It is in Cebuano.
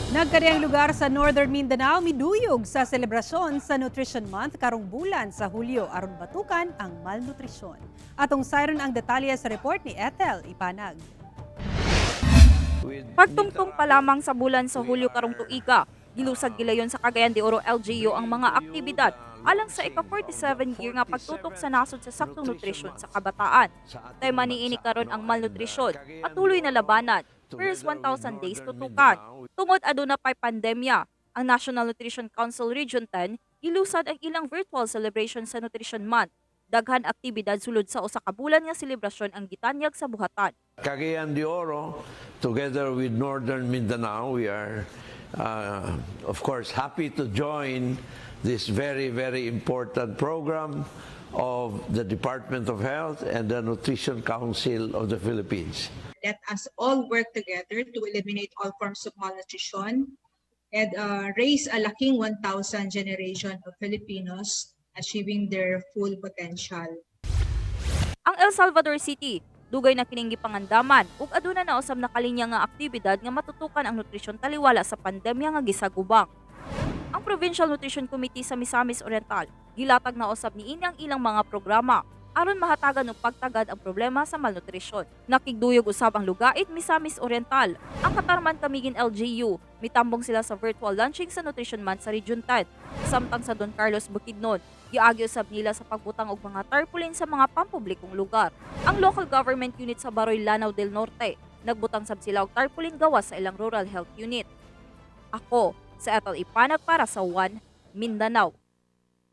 Nagkariang lugar sa Northern Mindanao miduyog sa selebrasyon sa Nutrition Month karong bulan sa Hulyo aron batukan ang malnutrisyon. Atong sayron ang detalye sa report ni Ethel Ipanag. Pagtungtong pa lamang sa bulan sa Hulyo karong tuiga, gilusad gilayon sa Cagayan de Oro LGU ang mga aktibidad alang sa ika-47 year nga pagtutok sa nasod sa saktong nutrisyon sa kabataan. Tema niini karon ang malnutrisyon, patuloy na labanan, first 1,000 days tutukan. Tungod aduna pay pandemya, ang National Nutrition Council Region 10 gilusad ang ilang virtual celebration sa Nutrition Month. Daghan aktibidad sulod sa usa ka bulan nga selebrasyon ang gitanyag sa buhatan. Cagayan de Oro, together with Northern Mindanao, we are, of course, happy to join this very, very important program of the Department of Health and the Nutrition Council of the Philippines. Let us all work together to eliminate all forms of malnutrition and raise a laking 1,000 generation of Filipinos achieving their full potential. Ang El Salvador City, dugay na kining gipangandaman ug aduna na usab nakalinya nga aktibidad nga matutukan ang nutrisyon taliwala sa pandemya nga gisagubang. Ang Provincial Nutrition Committee sa Misamis Oriental gilatag na usab niini ang ilang mga programa aron mahatagan og pagtagad ang problema sa malnutrisyon. Nakigduyog usab ang Lugait, Misamis Oriental. Ang Catarman Camiguin LGU, mitambong sila sa virtual launching sa Nutrition Month sa Region 10. Samtang sa Don Carlos Bukidnon, giagi usab nila sa pagbutang og mga tarpaulin sa mga pampublikong lugar. Ang local government unit sa Baroy, Lanao del Norte, nagbutang sab sila og tarpaulin gawas sa ilang rural health unit. Ako, sa Ethel Ipanag para sa One Mindanao.